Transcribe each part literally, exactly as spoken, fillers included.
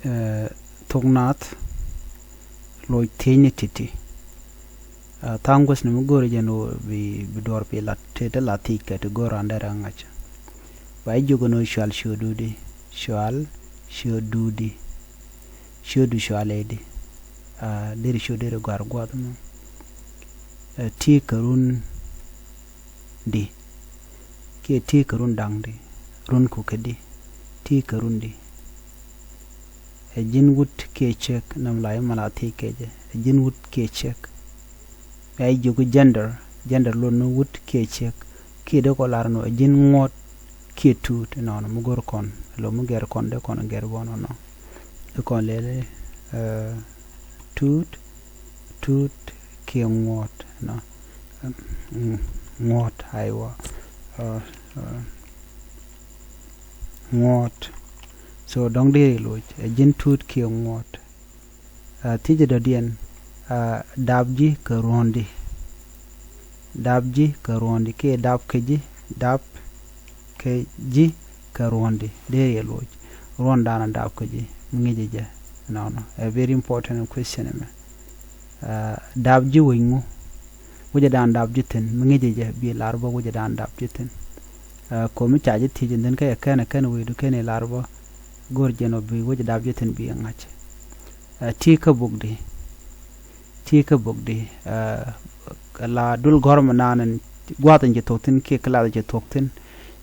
Thok Naath, loc thiecni ti̱ti̱. Tha̱a̱ŋ guäthni mi go̱o̱ri jɛn ɣöö bi, bi duɔ̱ɔ̱r pi lat, te te la thiec kɛ ti go̱o̱r randɛ rɛ ŋa̱c. Ba jiök ɛn ɣöö cual ciötdu di, cual ciötdu di, ciötdu cual ɛ di. Deri ciöt deri gɔ̱a̱r gua̱a̱th mɔ. Ti kɛ run di, kiɛ ti kɛ run da̱ŋ di, run ku kɛ di, ti kɛ run di. Ɛ ji̱n wut kiɛ ciek, nam la i̱ mala thiec kɛ jɛ. Ɛ ji̱n wut kiɛ ciek. Ɛ jiök gender, gender lot ni wut kiɛ ciek. Kiɛ dee kɔ lar ni ɛ ji̱n ŋuɔ̱t kiɛ tuut inɔnɔ mi go̱r kɔn. Lo mi gɛr kɔn dee kɔn gɛr bɔ nɔnɔ. Dee kɔn lɛli tuut, tuut kiɛ ŋuɔ̱t inɔ. Ŋuɔ̱t, aywa. Ŋuɔ̱t. So dɔ̱ŋ deri loc ɛ ji̱n tuut kiɛ ŋuɔ̱t. Thiecɛ dɔ̱diɛn, dap ji̱ kɛ ruɔ̱ndi. Dap ji̱ kɛ ruɔ̱ndi kiɛ dap kɛ ji̱, dap kɛ ji̱ kɛ ruɔ̱ndi. Deri ɛ loc ruɔ̱ndan dap kɛ ji̱ mi ŋi̱cɛ jɛ. Nɔnɔ ɛ very important question ɛmɛ. Dap ji̱ wec ŋu? Wecɛ dan dap ji̱ thi̱n mi ŋi̱cɛ jɛ bi lar bä wecɛ dan dap ji̱ thi̱n. Komi ca ji̱ thiec in dhin kä yɛ kɛn ɛ kɛn wecdu kɛn i̱ lar bä go̱r jɛn ɔ bi wecɛ dap ji̱ thi̱n bi ŋa̱c. Ti kä buk di, ti kä buk di. La dul gɔ̱r mi naan in gua̱th in ci thuɔ̱k thi̱n kiɛ class ci thuɔ̱k thi̱n.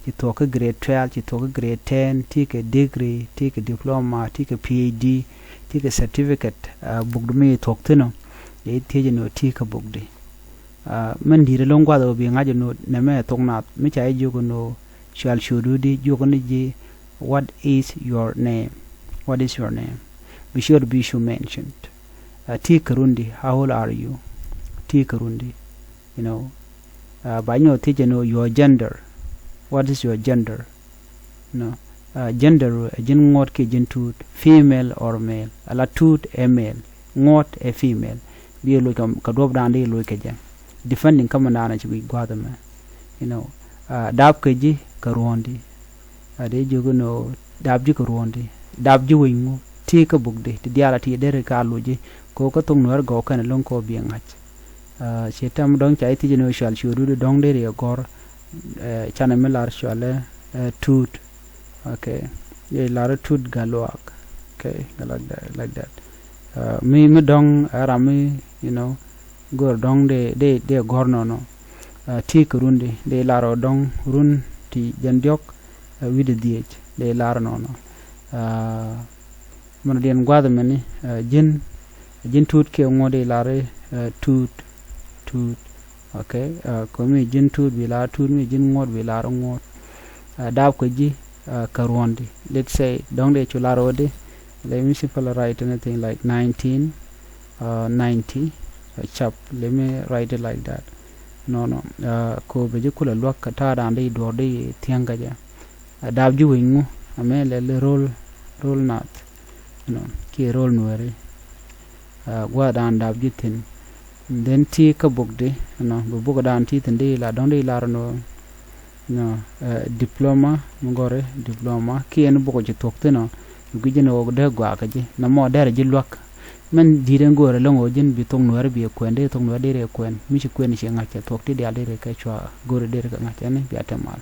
Ci thuɔ̱k kä grade twelve, ci thuɔ̱k kä grade ten, ti kɛ degree, ti kɛ diploma, ti kɛ P H D, ti kɛ certificate. Buk di mi thuɔ̱k thi̱n ɔ, dee thiec ni ɔ ti kä buk di. Mɛn di̱i̱t ɛlɔ̱ŋ gua̱th ɔ bi ŋa̱c ni ɔ nɛmɛ ɛ Thok Naath mi ca jiök ni ɔ cual ciötdu di jiök ni ji̱, what is your name? What is your name? Bi ciöt bi cu mentioned. Ti kɛ run di, how old are you? Ti kɛ run di. You know, ba nyɔ thiec ni ɔ your gender. What is your gender? No. Gender ɛ ji̱n ŋuɔ̱t kiɛ ji̱n tuut, female or male. Ala tuut ɛ male, ŋuɔ̱t ɛ female. Bi ɛ loc kɛ duɔ̱pdan di ɛ loc kɛ jɛ. Depending kä mɛn daanɔ ci guic gua̱a̱th ɛmɛ. You know, dap kɛ ji̱ kɛ ruɔ̱ndi. A dee jiök ni ɔ dap ji̱ kɛ ruɔ̱ndi. Dap ji̱ wec ŋu? Ti kä buk di ti diaal a ti deri ka loc ji̱. Kɛ ɣöö kä thok Nuäär gɔw kɛn ɛlɔ̱ŋ kɛ ɣöö bi ŋa̱c. Ci tɛm dɔ̱ŋ ca ji̱ thiec ni ɔ cual ciötdu di dɔ̱ŋ deri ɛ gɔ̱r. Canɛ mi lar cualɛ tuut. Okay. Yɛ lar tuut gatluak. Okay, like that, like that. Mi, mi dɔ̱ŋ ɛ ram mi, you know, go̱r dɔ̱ŋ dee, dee, dee gɔ̱r nɔnɔ. Ti kɛ run di dee lar ɔ dɔ̱ŋ run ti jɛn diɔ̱k wi̱cdɛ dhiec dee lar nɔnɔ. Mɛn diɛn gua̱th mɛni ji̱n, ji̱n tuut kiɛ ŋuɔ̱t dee lar tuut, tuut. Okay. Komi ji̱n tuut bi lar tuut, mi ji̱n ŋuɔ̱t bi lar ŋuɔ̱t. Dap kɛ ji̱ kɛ ruɔ̱ndi. Let's say dɔ̱ŋ dee cu lar ɣöö di, let me simply write anything like nineteen ninety. Cap, let me write it like that. Nɔnɔ. Ko bɛ ji̱ kulɛ luäk kɛ ta̱a̱dan di duɔ̱ɔ̱r di thiäŋ kɛ jɛ. Dap ji̱ wec ŋu? Amɛ lɛl ro̱l, ro̱l Naath. Nɔ kiɛ ro̱l Nuääri. Gua̱a̱th dan dap ji̱ thi̱n. Then ti kä buk di, nɔ bi buk dan ti thi̱n di la dɔ̱ŋ di lar nɔ. Nɔ diploma mi gɔri diploma kiɛ ni buk ci thuɔ̱k thi̱n ɔ. Bi gui̱c ji̱n ɣöö dee gɔaa kä ji̱ nɔmɔ derɛ ji̱ luäk. Mɛn di̱i̱t ɛn go̱o̱rɛ lo̱ŋ ɣöö ji̱n bi thok Nuääri bi ɛ kuɛn, dee thok Nuääri dee rɛ kuɛn mi ci kuɛn ci ŋa̱c kɛ thuɔ̱k ti diaal dee rɛ kɛ cua go̱o̱rɛ dee rɛ kɛ ŋa̱c ɛn bia te mal.